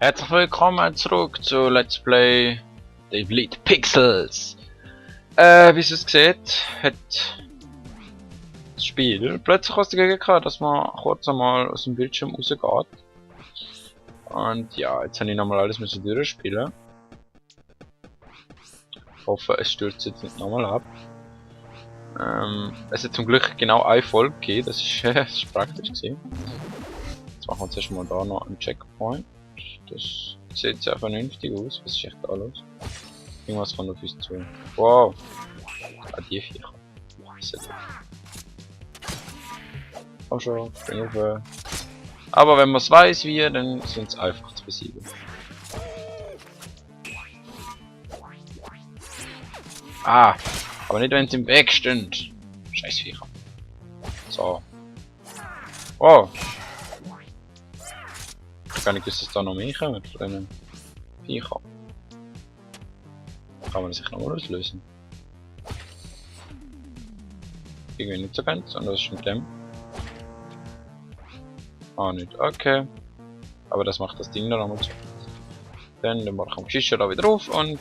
Herzlich willkommen zurück zu Let's Play The Bleed Pixels. Wie es sieht, hat das Spiel plötzlich was dagegen gehabt, dass man kurz einmal aus dem Bildschirm rausgeht. Und ja, jetzt habe ich nochmal alles müssen durchspielen. Ich hoffe, es stürzt jetzt nicht nochmal ab. Es hat zum Glück genau eine Folge gegeben, das ist praktisch gewesen. Jetzt machen wir zuerst mal da noch einen Checkpoint. Das sieht sehr vernünftig aus. Was ist echt da los? Irgendwas kommt auf uns zu. Wow! Ah, die Viecher. Komm schon, spring auf. Aber wenn man es weiß wie, dann sind es einfach zu besiegen. Ah! Aber nicht wenn es im Weg stehen. Scheiß Viecher. So. Wow! Ich gar nicht gewusst, dass da noch mehr kommen von diesen Viechern. Kann man sich nochmal auslösen? Irgendwie nicht so ganz. Und was ist mit dem? Ah, nicht. Okay. Aber das macht das Ding dann nochmal zu. Dann machen wir die Kiste da wieder drauf und...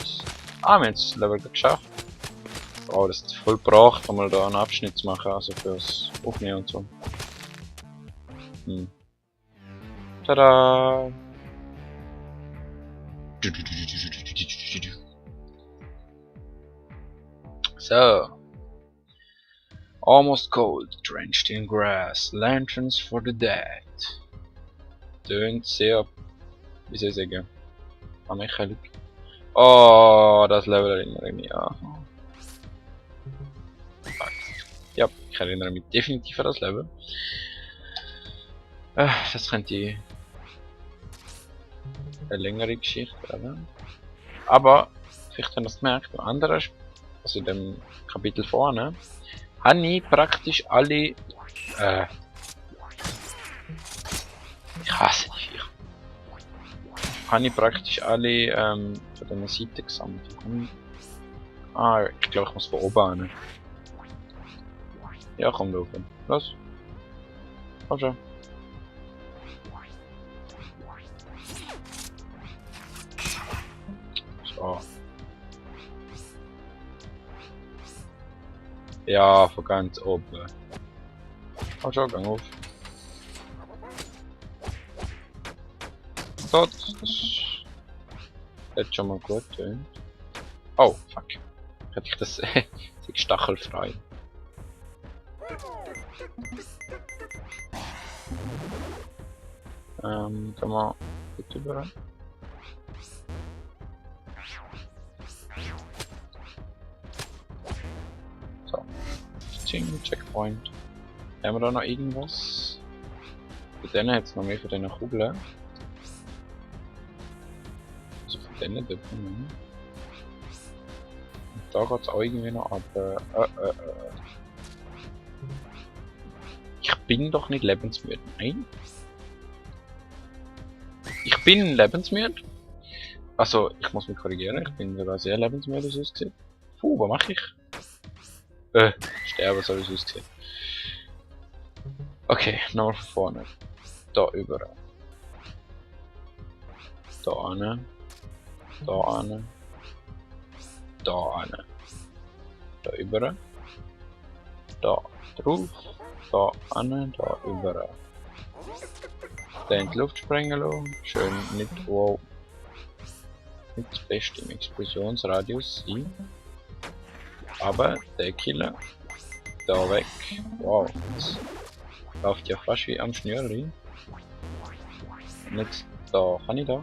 Ah, wir haben das Level geschafft. Oh, das ist voll gebracht, um mal da einen Abschnitt zu machen, also fürs Aufnehmen und so. Tada! So. Almost cold, drenched in grass, lanterns for the dead. Tönt sehr, wie soll ich sagen, anmächelig. Oh, das Level erinnere ich mich an. Ja, ich erinnere mich definitiv an das Level. Das könnte eine längere Geschichte werden. Aber, vielleicht habt ihr es gemerkt, beim anderen, also in dem Kapitel vorne, habe ich praktisch alle, ich hasse die Viecher. Habe ich praktisch alle, von diesen Seiten gesammelt. Ah, ich glaube, ich muss von oben hin. Ja, komm da oben. Los. Komm schon. So. Ja, von ganz oben. Komm schon, gang auf. So, das hat schon mal gut tönt. Oh, fuck. Hätte ich das stachelfrei. Kann man gut über. So. Checkpoint. Haben wir da noch irgendwas? Für denen hat es noch mehr von diesen Kugeln. Also von denen dort unten. Und da geht es auch irgendwie noch ab. Ich bin doch nicht lebensmüde. Nein. Ich bin lebensmüde. Also, ich muss mich korrigieren. Ich bin sogar sehr lebensmüde, so aussieht. Puh, was mache ich? Sterben, so wie es aussieht. Okay, nochmal von vorne. Da über. Da an. Da an. Da an. Da über. Da drauf. Da an. Da über. Da in die Luft sprengen lassen. Schön nicht, wow. Nicht das Beste im Explosionsradius sein. Aber der Killer. Da weg. Wow. Das läuft ja fast wie am Schnürli. Und jetzt da. Kann ich da?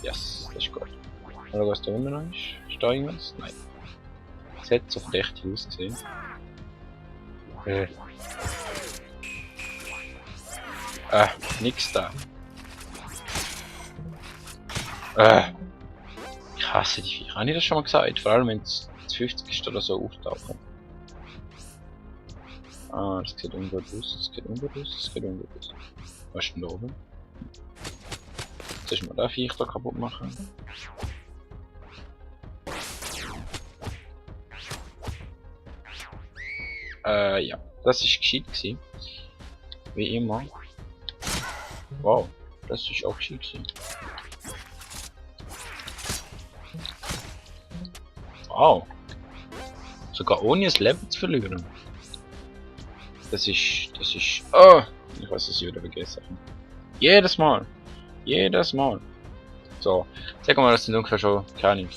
Yes, das ist gut. Mal was da unten noch ist. Ist da irgendwas? Nein. Das hat so verdächtig ausgesehen. Nix da. Ich hasse die Viecher. Habe ich das schon mal gesagt? Vor allem wenn es 50 ist oder so auftauchen. Ah, das geht ungut aus, das geht ungut aus, das geht ungut aus. Was ist denn da oben? Jetzt ist mal den Viech da kaputt machen. Ja, das ist gescheit gewesen. Wie immer. Wow, das ist auch gescheit gewesen. Wow. Sogar ohne das Leben zu verlieren. Das ist... Oh! Ich weiß, dass ich wieder vergessen habe. Jedes Mal. Jedes Mal. So. Sagen wir mal, das sind ungefähr schon, keine Ahnung.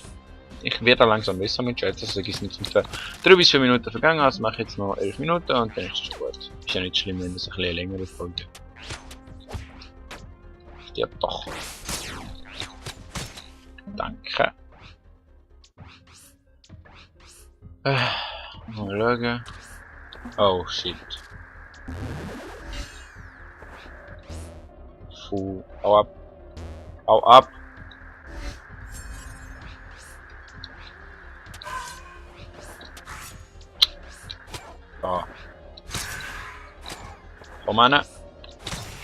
Ich werde langsam besser mit Chat, also es sind ungefähr 3 bis 4 Minuten vergangen, also mache ich jetzt noch 11 Minuten und dann ist es gut. Ist ja nicht schlimm, wenn das ein bisschen längere Folge. Stirb doch. Danke. Mal schauen. Oh shit. Puh. Hau ab. Hau ab. Da. Komm an.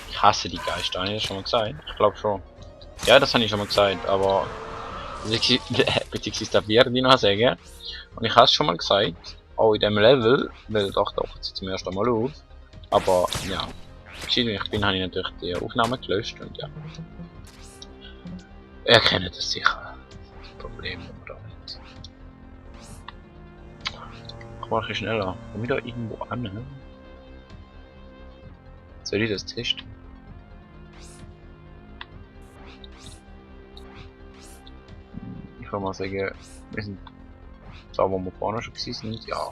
Ich hasse die Geister, habe ich das schon mal gesagt? Ich glaube schon. Ja, das habe ich schon mal gesagt, aber... Beziehungsweise darf ich die noch sagen. Und ich habe es schon mal gesagt, auch in dem Level, weil doch jetzt zum ersten Mal auf. Aber ja, gescheit wie ich bin, habe ich natürlich die Aufnahme gelöscht und ja. Ihr kennt das sicher. Das Problem oder nicht. Ich mache schneller. Komm ich da irgendwo an? Ne? Soll ich das testen? Ich würde mal sagen, wir sind da, wo wir vorne schon gewesen sind, ja.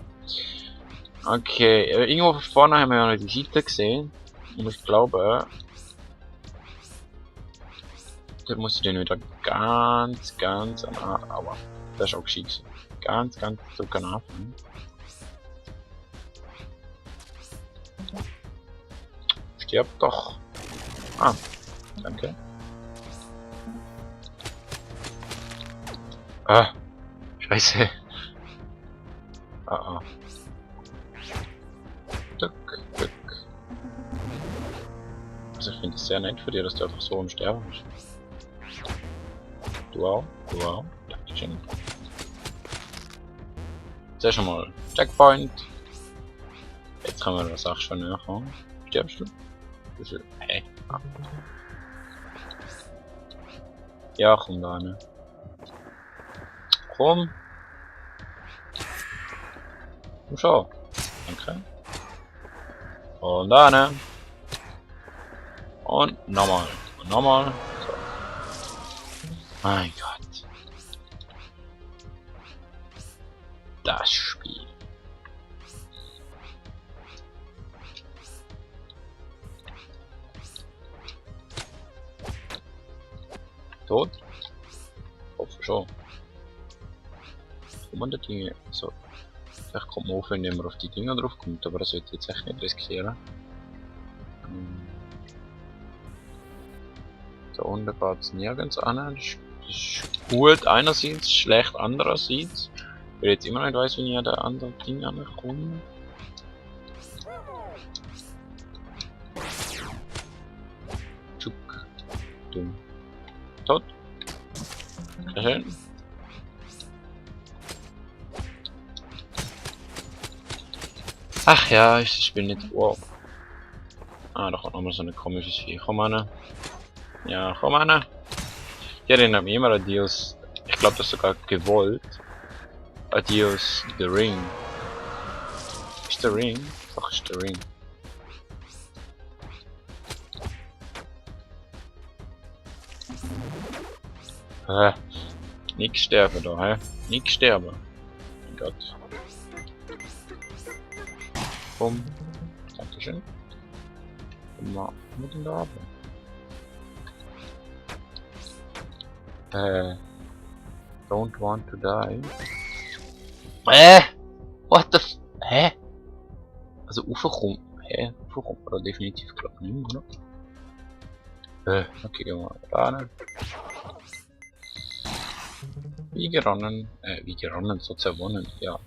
Okay, irgendwo vorne haben wir ja noch die Seite gesehen. Und ich glaube, da muss ich den wieder ganz an. Aber das ist auch geschickt. Ganz zurück an Anfang. Stirb doch. Ah, danke. Ah, scheiße. Ah. Duck. Also ich finde es sehr nett für dir, dass du einfach so im Sterben bist. Du auch. Dankeschön. Sehr schon mal. Checkpoint. Jetzt kann man das auch schon näher kommen. Stirbst du? Hey. Ah. Ja, komm da, ne? Komm schon. Danke. Und da, ne? Und nochmal. Und nochmal. So. Mein Gott. Das Spiel. Tot? Hoffe schon. Kommen die Dinge. So. Vielleicht kommt man auf, wenn man auf die Dinger drauf kommt, aber das sollte ich jetzt echt nicht riskieren. Da unten geht es nirgends an. Das ist gut einerseits, schlecht andererseits. Weil ich jetzt immer noch nicht weiss, wie ich an der anderen Ding ankomme. Tschuk. Dumm. Tot. Sehr schön. Ach ja, ist das Spiel nicht. Wow. Ah, da kommt nochmal so ein komisches Vieh. Komm an. Ja, komm an. Die erinnert mich immer an Dios. Ich glaube, das ist sogar gewollt. Adios, The Ring. Ist der Ring? Doch, ist der Ring. Nicht sterben da, hä? Nicht sterben. Mein Gott. Bumm. Dankeschön. Mal mit dem da don't want to die. What the f... Hä? Also Uferchum... Hä? Uferchum war definitiv glaube ich nicht, oder? Okay, gehen wir mal da rein. Wie geronnen, so zerwonnen, ja.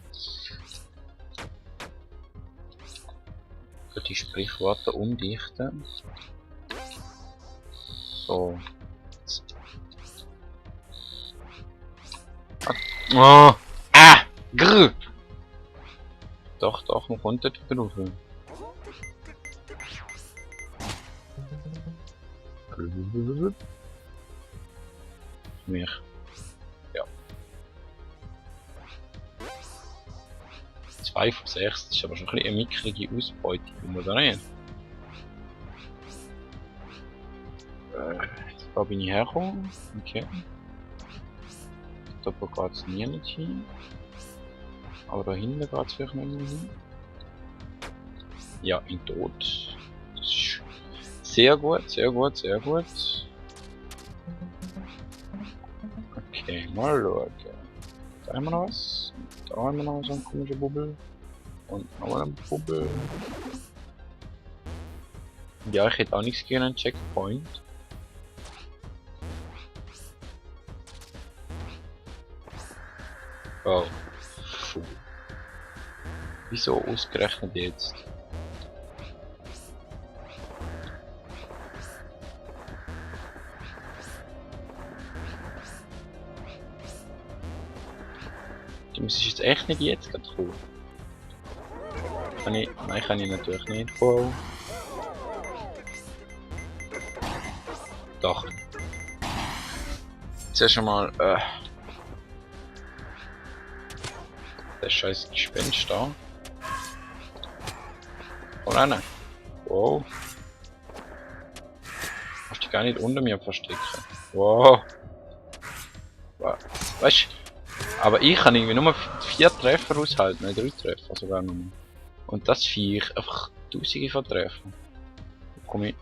Für die Sprichworte umdichten. So. Oh! Ah! Grr! Doch, man konnte die berufen. Mich. Ja. 2 von 6, das ist aber schon ein bisschen eine mickrige Ausbeute, oder nicht? Da bin ich hergekommen, okay. Da geht es nie nicht hin. Aber da hinten geht es vielleicht nicht mehr hin. Ja, in Tod. Das ist sehr gut, sehr gut, sehr gut. Okay, mal schauen. Da haben wir noch was. Da haben wir noch so einen komischen Bubbel. Und noch einen Bubbel. Ja, ich hätte auch nichts gegen einen Checkpoint. Oh. Puh. Wieso ausgerechnet jetzt? Du müsstest jetzt echt nicht jetzt gerade kommen. Nein, kann ich natürlich nicht kommen. Doch. Zuerst einmal, das scheiß Gespenst da. Oh nein. Wow. Kannst dich gar nicht unter mir verstecken. Wow. Weißt du? Aber ich kann irgendwie nur 4 Treffer aushalten, nicht 3 Treffer sogar nur. Und das Viech einfach tausende von Treffern. Komm ich.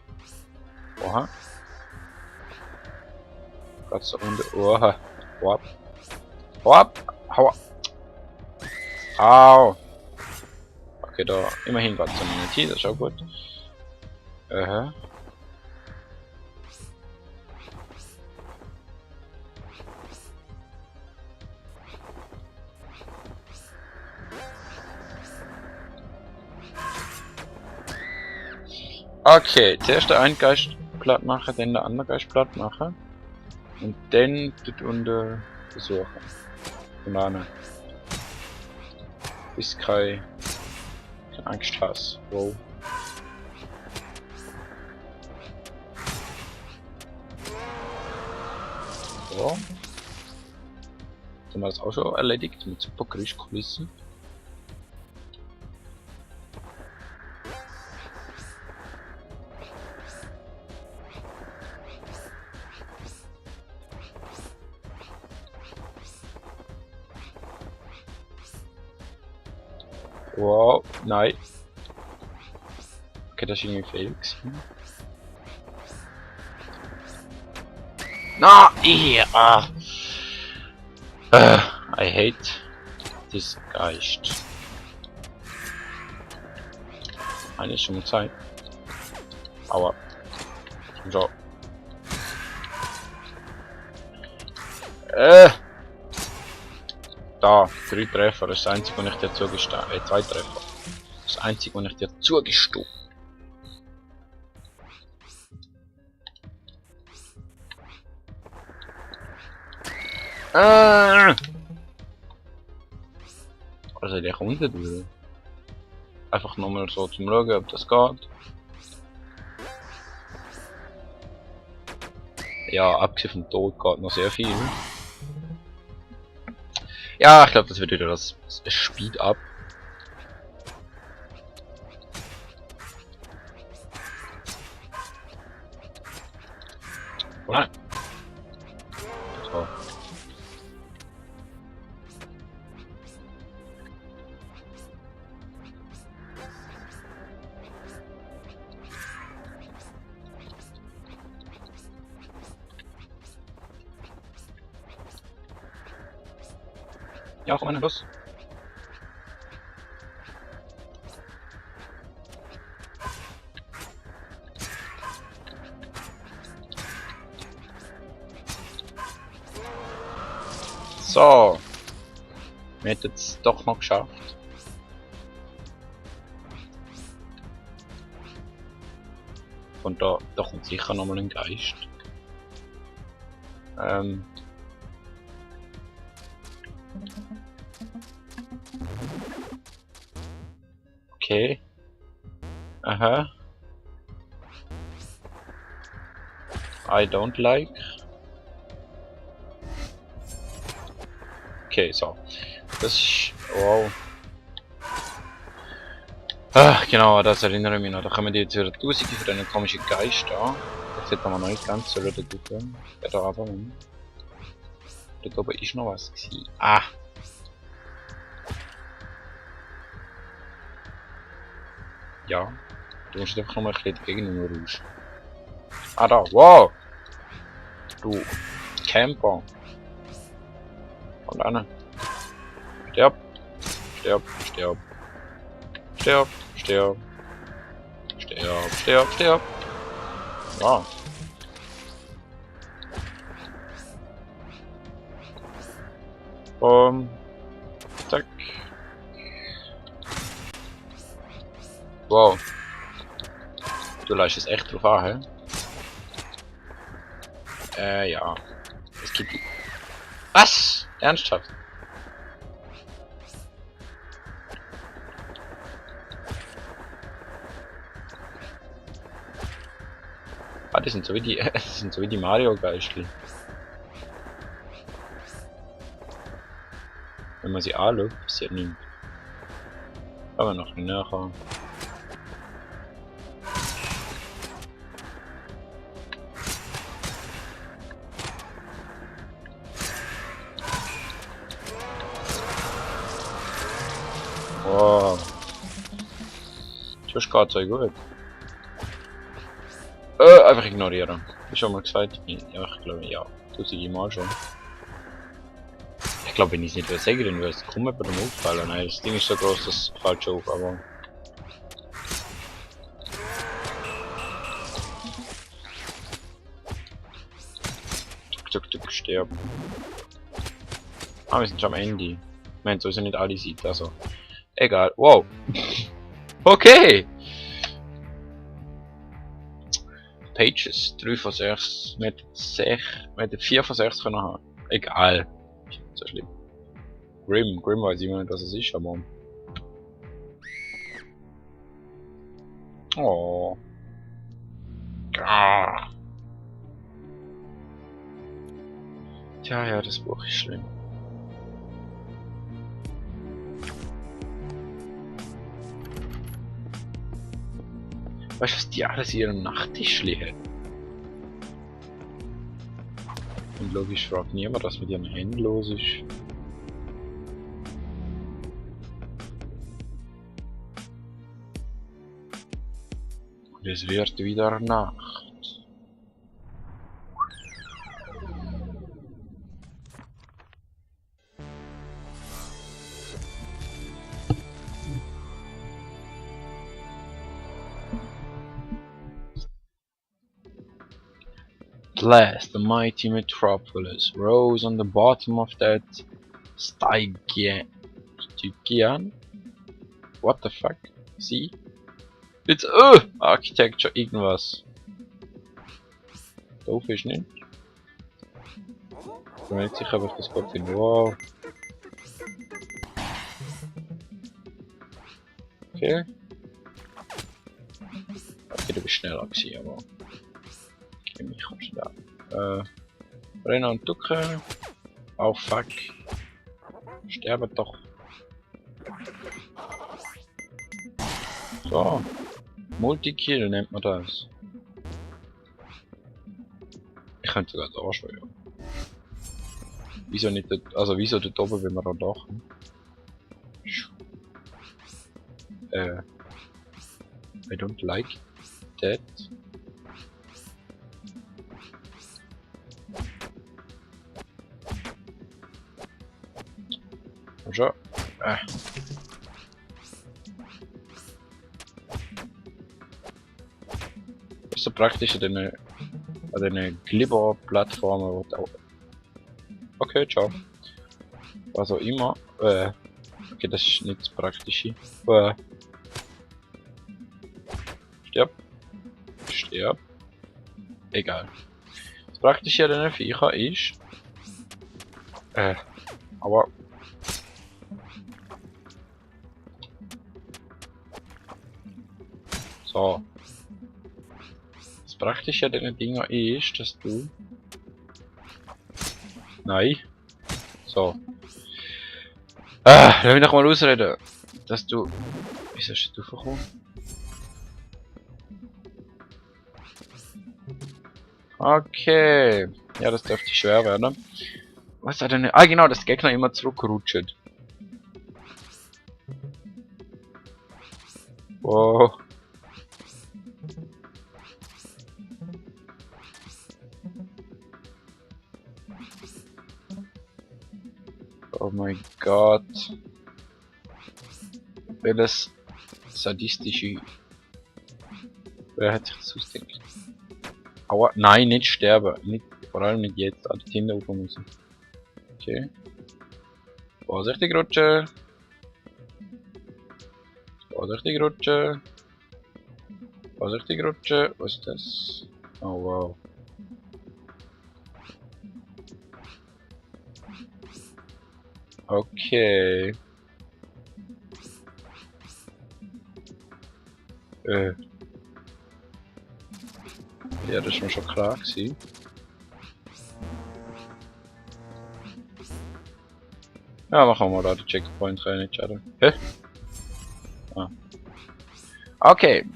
Oha. Geht's da unten. Oha. Hau ab. Hau ab. Hau ab. Au. Okay, da immerhin geht's da nicht hin, das ist auch gut. Aha. Okay, zuerst der einen Geist platt machen, dann der andere Geist platt machen. Und dann dort unten versuchen. Und dann. Bis keine Angst hast. Wow. So. Dann haben wir das auch schon erledigt mit super Geräuschkulissen. Wow, nein. Okay, das ist irgendwie fail gewesen. Na, yeah. I hate this Geist. Eine ist schon mal Zeit. Aua. So. Da, 3 Treffer, das ist das einzige, was ich dir zugestehe. 2 Treffer. Das ist das einzige, was ich dir zugestehe. Also der kommt nicht durch. Einfach nochmal so zum Schauen, ob das geht. Ja, abgesehen vom Tod geht noch sehr viel. Ja, ich glaube, das wird wieder das Speed up. Nein. So. Ja, komm, los. So. Wir hätten es doch noch geschafft. Und da kommt sicher nochmal ein Geist. Okay. Aha. I don't like. Okay, so. Das ist. Wow. Ach, genau, das erinnere ich mich noch. Da kommen die jetzt wieder tausende von diesen komischen Geister. Das sieht man noch nicht ganz so dort oben. Ja, da aber. Dort oben ist noch was gewesen. Ah! Ja. Du musst einfach noch mal ein bisschen dagegen raus. Ah, da. Wow! Du Camper. Und Anne. Stirb. Stirb. Stirb. Stirb. Stirb. Stirb. Stirb. Stirb. Wow. Zack. Wow. Du leistest echt drauf an, hä? Ja. Es gibt die. Was? Ernsthaft? Ah, die sind so wie die. Das sind so wie die Mario-Geistli. Wenn man sie anschaut, passiert nichts. Aber noch nicht nachher. Wow. Das geht so gut. Einfach ignorieren. Wie schon mal gesagt, ja, ich glaube, ja. Tausende Mal schon. Ich glaube, wenn ich es nicht will sagen, dann würde es kaum bei dem auffallen. Nein, das Ding ist so groß, dass es falsch auf, aber. Tuk, sterben. Ah, wir sind schon am Ende. Wir haben sowieso nicht alle Seiten, also. Egal. Wow. Okay. Pages. 3 von 6. Mit 4 von 6 können haben. Egal. Ist nicht so schlimm. Grim weiß ich nicht, was es ist, aber. Oh. Ah. Tja, ja, das Buch ist schlimm. Weißt du, was die alles in ihrem Nachttischli hat? Und logisch fragt niemand, was mit ihren Händen los ist. Und es wird wieder Nacht. At last, the mighty metropolis rose on the bottom of that Stygian. What the fuck? See? It's Architecture irgendwas. Doof ist nicht. Ich bin mir nicht sicher, ob ich das gut finde. Wow. Okay. Okay, du bist schneller gewesen, aber. Ich kommst du da. Rennen und ducken. Oh fuck. Sterbe doch. So. Multikill nennt man das. Ich könnte sogar da schon, ja. Wieso nicht dort, also wieso dort oben, wenn wir da lachen? I don't like that. Schon. Das ist so praktisch an den Glibber-Plattformen, wo auch. Okay, ciao. Was auch immer. Okay, das ist nicht das Praktische. Stirb. Stirb. Egal. Das Praktische an den Viecher ist. Aber. So. Das Praktische an den Dinger ist, dass du. Nein. So. Lass mich noch mal ausreden. Dass du Wieso ist das raufgekommen? Okay. Ja, das dürfte schwer werden. Was hat denn... Ah, genau, dass die Gegner immer zurückrutschen. Wow. Oh mein Gott. Welches sadistische... Wer hat sich das ausgedacht? Aua, nein, nicht sterben. Nicht, vor allem nicht jetzt. Die Kinder auf müssen. Okay. Vorsichtig rutschen. Vorsichtig rutschen. Vorsichtig rutschen. Was ist das? Oh wow. Okay. Ja, das ist mir schon klar gewesen. Ja, machen wir da den Checkpoint rein, nicht schade. Hä? Ah. Okay.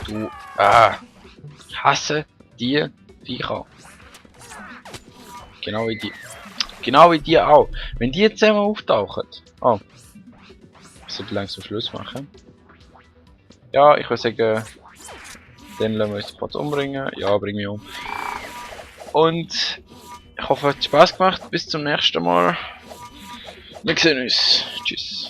Du, hasse die Viecher. Genau wie die. Genau wie die auch. Wenn die jetzt einmal auftauchen. Oh. Ich sollte langsam Schluss machen. Ja, ich würde sagen, den lassen wir uns kurz umbringen. Ja, bring mich um. Und ich hoffe, es hat Spaß gemacht. Bis zum nächsten Mal. Wir sehen uns. Tschüss.